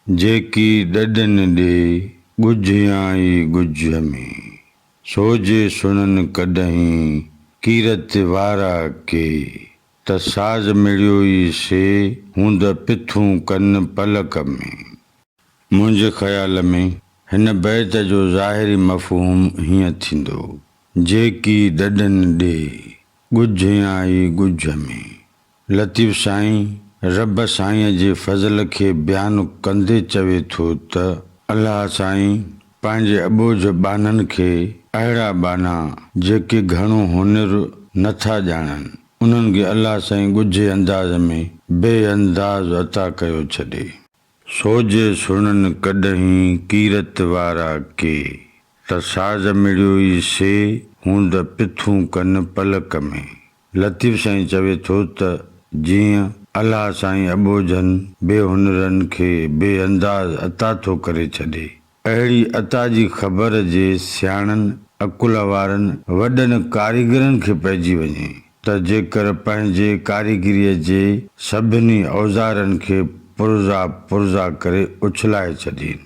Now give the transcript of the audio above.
جيڪي ڏڏن ڏي، ڳجهيان ئي ڳجهه ۾. سو جي سڻن ڪڏهين، ڪيرت وارا ڪي، ته ساز مڙيو ئي سي، هوند پٿون ڪن پلڪ ۾. منهنجي خيال ۾ هن بيت جو ظاهري مفهوم هيئن ٿيندو، جيڪي ڏڏن ڏي، ڳجهيان ئي ڳجهه ۾. لطيف سائين رب سائينء جي فضل کي بيان ڪندي چوي ٿو ته الله سائين پنهنجي اٻوجهه ٻانهن کي اهڙا ٻانها جيڪي گهڻو هنر نه ٿا ڄاڻن انهن کي الله سائين ڳجهي انداز ۾ بي انداز عطا ڪيو ڇڏي. سو جي سڻن ڪڏهين ڪيرت وارا ڪي، ته ساز مڙيوئي سي هوند پٿون ڪن پلڪ ۾. لطيف سائين چوي ٿو ته جيئن الله سائين اٻوجهن بي هنرن کي بي انداز عطا ٿو ڪري ڇڏي، اهڙي عطا جي خبر جي سياڻن، عقل وارن، وڏن ڪاريگرن کي پئجي وڃي ته جيڪر پنهنجي ڪاريگريء جي سڀني اوزارن کي پرزا پرزا ڪري اڇلائي ڇڏين.